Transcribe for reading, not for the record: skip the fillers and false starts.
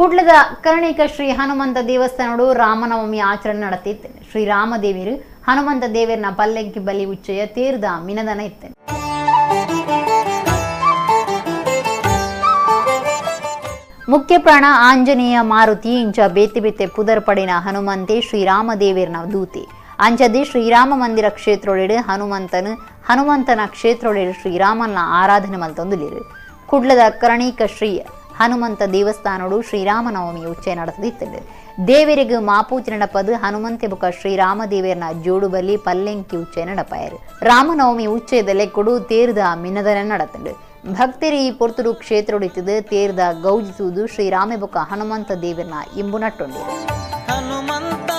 ಕುಡ್ಲದ ಕರ್ಣಿಕ ಶ್ರೀ ಹನುಮಂತ ದೇವಸ್ಥಾನಡು ರಾಮನವಮಿ ಆಚರಣೆ ನಡೆತಿತ್ತು. ಶ್ರೀರಾಮದೇವರು ಹನುಮಂತ ದೇವರನ ಪಲ್ಲೆಂಕಿ ಬಲಿ ಉಚ್ಚಯ ತೀರ್ದ ಮಿನದನ ಇತ್ತು. ಮುಖ್ಯ ಪ್ರಾಣ ಆಂಜನೇಯ ಮಾರುತಿ ಇಂಚ ಬೇತೆ ಬೇತೆ ಪುದರ್ ಪಡಿನ ಹನುಮಂತೆ ಶ್ರೀರಾಮದೇವರನ ದೂತೆ. ಅಂಚದಿ ಶ್ರೀರಾಮ ಮಂದಿರ ಕ್ಷೇತ್ರೊಳೆಡು ಹನುಮಂತನು ಹನುಮಂತನ ಕ್ಷೇತ್ರೊಳೆಡು ಶ್ರೀರಾಮನ ಆರಾಧನೆ ಮಲ್ತೊಂದುಲಿರು. ಕುಡ್ಲದ ಕರ್ಣಿಕ ಶ್ರೀ ಹನುಮಂತ ದೇವಸ್ಥಾನಡು ಶ್ರೀರಾಮನವಮಿ ಉಚ್ಚಯ ನಡೆದಿತ್ತು. ದೇವರಿಗೆ ಮಾಪೂಜೆ ನಡಪದು ಹನುಮಂತೆ ಬುಕ ಶ್ರೀರಾಮ ದೇವರನ ಜೋಡುಬಲಿ ಪಲ್ಲೆಂಕಿ ಉಚ್ಚಯ ನಡಪಾಯರು. ರಾಮನವಮಿ ಉಚ್ಚಯದಲ್ಲೇ ಕೊಡು ತೇರ್ದ ಮಿನ್ನದನ நடத்துண்டு. ಭಕ್ತರು ಈ ಪೊರ್ತುಡು ಕ್ಷೇತ್ರೊಡಿತದು ತೇರ್ದ ಗೌಜಿಸುವುದು ಶ್ರೀರಾಮ ಬುಕ ಹನುಮಂತ ದೇವರನ ಇಂಬು ನಟ್ಟೊಂಡಿರು. ಹನುಮಂತ